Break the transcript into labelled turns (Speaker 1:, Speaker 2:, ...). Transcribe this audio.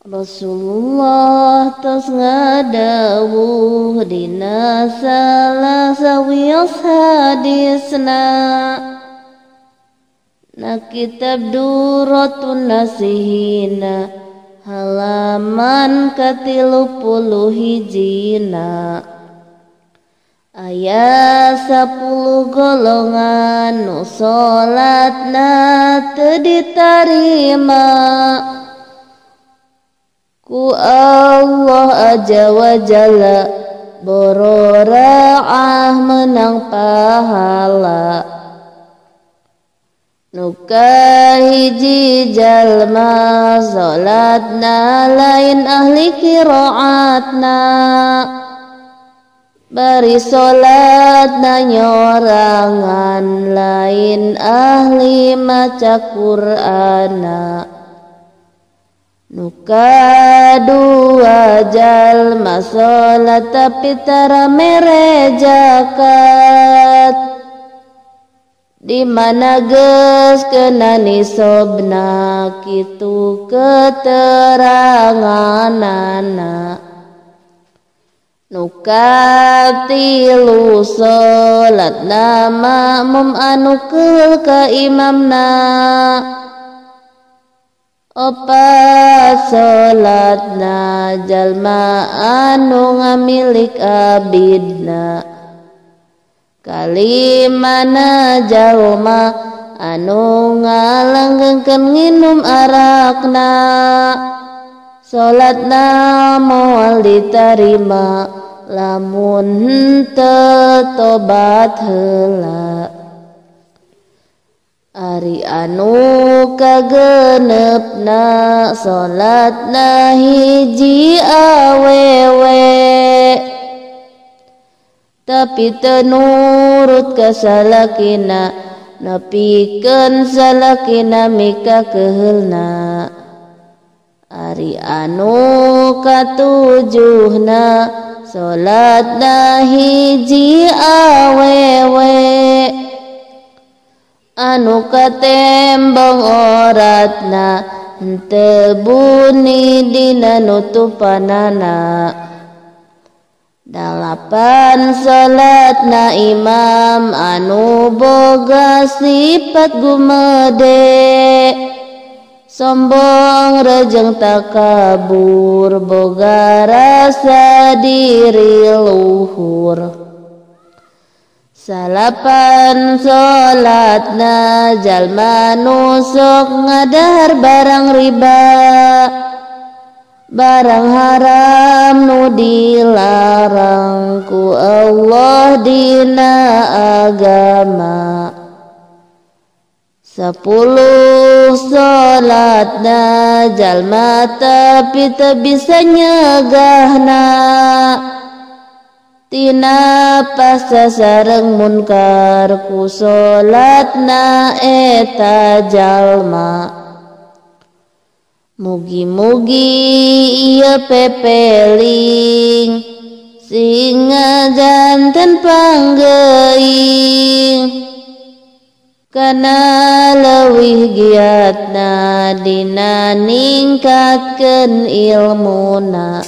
Speaker 1: Rasulullah tos ngadawuh dina salah sawios hadisna na kitab Durratun Nasihina halaman ka-31 aya 10 golongan nu salatna teu ditarima ku Allah aja wa jalla, bororaah menang pahala. Nu kahiji jalma salatna lain ahli qiraatna, bari salatna nyorangan lain ahli maca Qur'ana. Nu kadua jalma salat tapi tara mere zakat, di mana geus kena nisobna kitu keteranganana. Nu katilu salatna makmum anu keul ka imamna, opat salatna jalma anu ngamilik abidna, kalimana jalma anu ngalanggengkeun nginum arakna, salatna moal ditarima lamun henteu tobat heula. Ari anu kagenepna salatna hiji awewe, tapi teu nurut ka salakina, nepikeun salakina mika keheulna. Ari anu katujuhna salatna hiji awewe, anu katembong oratna henteu buni dina nutupanana. 8 salatna imam anu boga sifat gumede, sombong rejeng takabur boga rasa diri luhur. 9 salatna jalma nu sok ngadahar barang riba, barang haram nu dilarang ku Allah dina agama. 10 salatna jalma tapi teu bisa nyegahna tina pasa sareng munkar ku salatna eta jalma. Mugi-mugi ieu pepeling sing ngajanten panggeuing, kana leuwih giatna dina ningkatkeun ilmuna.